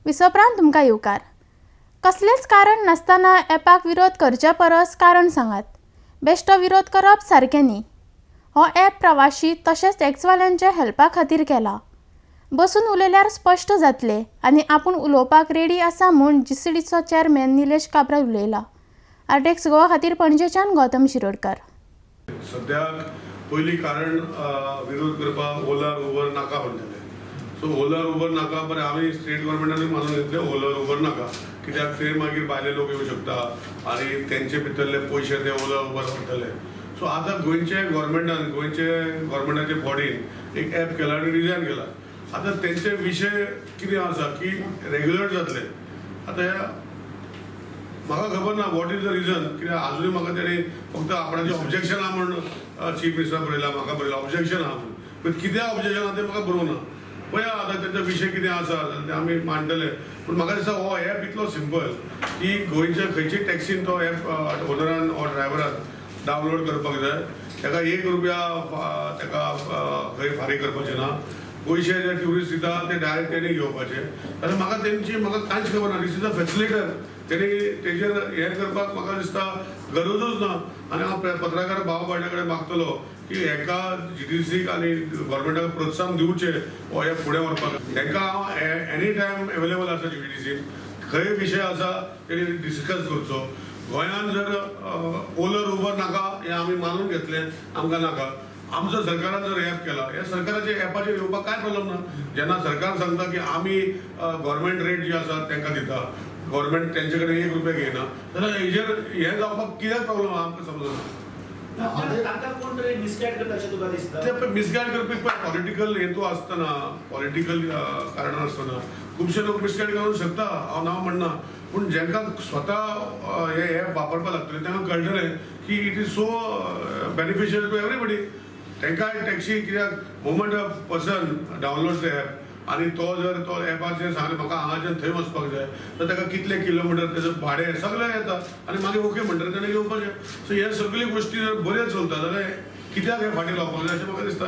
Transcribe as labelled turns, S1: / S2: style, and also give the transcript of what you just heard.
S1: विसोपरांत तुमकां येवकार. कसलेंच कारण नासतना ॲपाक विरोध करच्या परस कारण सांगात. बेश्टो विरोध करप सारकें न्ही. हो ॲप प्रवाशी तशेंच टॅक्सवाल्यांच्या हेल्पा खातीर केला. बसून उलयल्यार स्पश्ट जातलें आनी आपूण उलोवपाक रेडी आसा म्हूण जीसीडीचो चेअरमॅन निलेश काब्राल उलयला. आरटीएक्स गोवा खातीर पणजेच्यान गौतम शिरोडकर.
S2: सद्याक पयलीं कारण विरोध करपाक ओला उबर नाका म्हणटाले. सो ओला उबर नाका, बरें आमी स्टेट गव्हर्मेंटानूय मानून घेतलें ओला उबर नाका, कित्याक ते मागीर भायले लोक येवं शकता आनी तेंचे भितरले पयशे ते ओला उबर व्हरतले. सो आतां गोंयचे गव्हर्मेंटान, गोंयचे गव्हर्मेंटाचे बॉडीन एक एप केला आनी डिजायन केला. आतां तेंचे विशय कितें आसा की रेग्युलर जातले. आतां म्हाका खबर ना what is the reason, कित्याक आजुनूय म्हाका तेणी फक्त आपणाचें ऑब्जेक्शन आहा म्हूण चीफ मिनिस्टर बरयला, म्हाका बरयला ऑब्जेक्शन आहा म्हूण, पूण कित्याक ऑब्जेक्शन आहा तें म्हाका बरोवंक ना. पळया आतां तेंचो विशय कितें आसा तें आमी मांडटले. पूण म्हाका दिसता हो एप इतलो सिंपल की गोंयच्या खंयची टॅक्सीन तो एप ओनरान ऑर ड्रायव्हरान डावनलोड करपाक जाय. ताका 1 रुपया ताका खंय फारीक करपाचें ना. पयशे जे ट्युरिस्ट दिता ते डायरेक्ट तेणी घेवपाचे. जाल्यार म्हाका तेंची म्हाका कांयच खबर ना. This is a facilitator, तेणी तेजेर हें करपाक म्हाका दिसता गरजूच ना. आनी हांव पत्रकार भाव भयणा कडेन मागतलो की हेका जीटीसीक आनी गव्हर्मेंटाक प्रोत्साहन दिवचें हो एप फुडें व्हरपाक. हेका हांव एनी टायम एवेलेबल आसा जीटीसीन, खंय विशय आसा तेणी डिस्कस करचो. गोंयांत जर ओलर उबर नाका हें आमी मानून घेतलें, आमकां नाका. आमचो सरकारान जर एप केला, ह्या सरकाराच्या एपाचेर येवपाक कांय प्रॉब्लम ना. जेन्ना सरकार सांगता की आमी गव्हर्मेंट रेट जी आसा तांकां दिता, गव्हर्मेंट तेंचे कडेन 1 रुपया घेयना, जाल्यार हेजेर हें जावपाक कित्याक प्रॉब्लम आहा आमकां समजना. ते मिसगायड करपी पॉलिटिकल हेतू आसतना, पॉलिटिकल कारणां आसतना खुबशे लोक मिसगायड करूंक शकता, हांव ना म्हणना. पूण जांकां स्वता हे एप वापरपाक लागतलें तांकां कळटलें की it is so beneficial to everybody. तांकांय टॅक्सी कित्याक moment a person download the app आनी तो जर तो एपाचेर सांगलें म्हाका हांगाच्यान थंय वचपाक जाय, तर ताका कितले किलोमिटर तेजो भाडें सगळें येता आनी मागीर ओके म्हणटकीर ताणें घेवपाचें. सो हे सगळी गोश्टी जर बऱ्यो चलता जाल्यार कित्याक हें फाटीं लावपाक जाय अशें म्हाका दिसता.